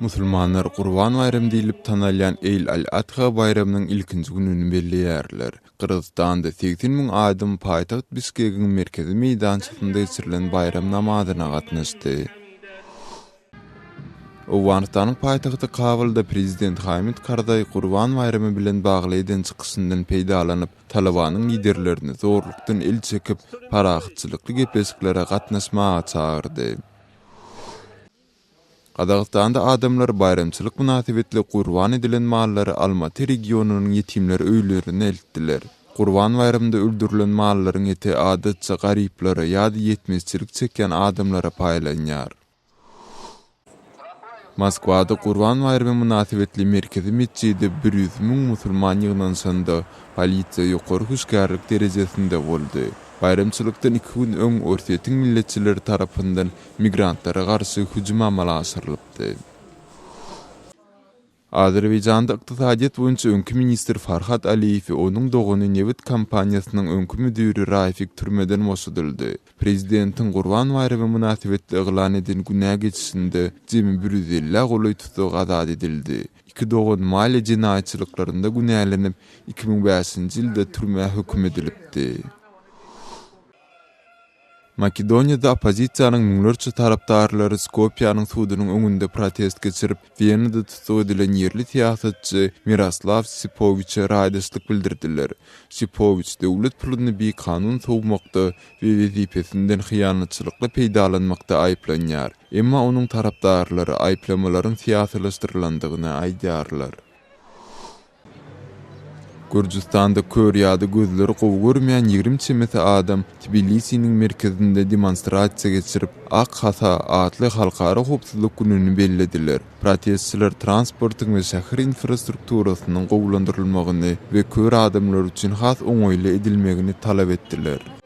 Musulmanlar Gurban baýramy diýlip tanalýan Eýl al-Adha baýramynyň ilkinji gününi belleýärler. Gyrgyzystanda 80 müň adam paýtagt Bişkegiň merkezi meýdançasynda geçirilen baýram namazyna gatnaşdy. Owganystanyň paýtagty Kabulda prezident Hamid Karzaý Gurban baýramy bilen bagly eden çykyşyndan peýdalanyp, Talybanyň liderlerini zorlukdan el çekip, parahatçylykly gepleşiklere gatnaşmaga çagyrdy. Gazagystanda adamlar baýramçylyk mynasybetli gurban edilen mallary Almaty regionynyň ýetimler öýlerine eltdiler. Gurban baýramynda öldürilen mallaryň eti adatça garyplara ýa-da ýetmezçilik çekýän adamlara paýlanýar. Moskwada Gurban baýramy mynasybetli merkezi metjide 100 müň musulman ýygnanyşanda, polisiýa ýokary hüşgärlik derejesinde boldy. Baýramçylykdan iki gün öň Orsýetiň milletçileri tarapyndan migrantlara garşy hüjüm amala aşyrylypdy. Azerbaýjanda ykdysadyýet boýunça öňki ministr Farhad Aliýew we onuň dogany nebit kompaniýasynyň öňki müdiri Raýfik türmeden boşadyldy. Prezidentiň Gurban baýramy mynasybetli yglan eden günä geçişinde jemi 150-ä golaý tussag azat edildi. Iki dogan maliýe jenaýatçylyklarynda günälenip, 2005-nji ýylda türmä höküm edilipdi. Makedoniýada oppozisiýanyň müňlerçe tarapdarlary Skopýanyň sudunyň öňünde protest geçirip, Wenada tussag edilen ýerli syýasatçy Miroslaw Sipowiçe raýdaşlyk bildirdiler. Sipowiç döwlet puluny bikanun sowmakda we wezipesinden hyýanatçylykly peýdalanmakda aýyplanýar. Emma onuň tarapdarlary aýyplamalaryň syýasylaşdyrylandygyny aýdýarlar. Gürjüstanda kör ýa-da gözleri gowy görmeýän 20 çemesi adam Tbilisiniň merkezinde demonstrasiýa geçirip, Ak hasa atly halkara howpsuzlyk gününi bellediler. Protestçiler transportyň we şäher infrastrukturasynyň gowulandyrylmagyny we kör adamlar üçin has oňaýly edilmegini talap etdiler.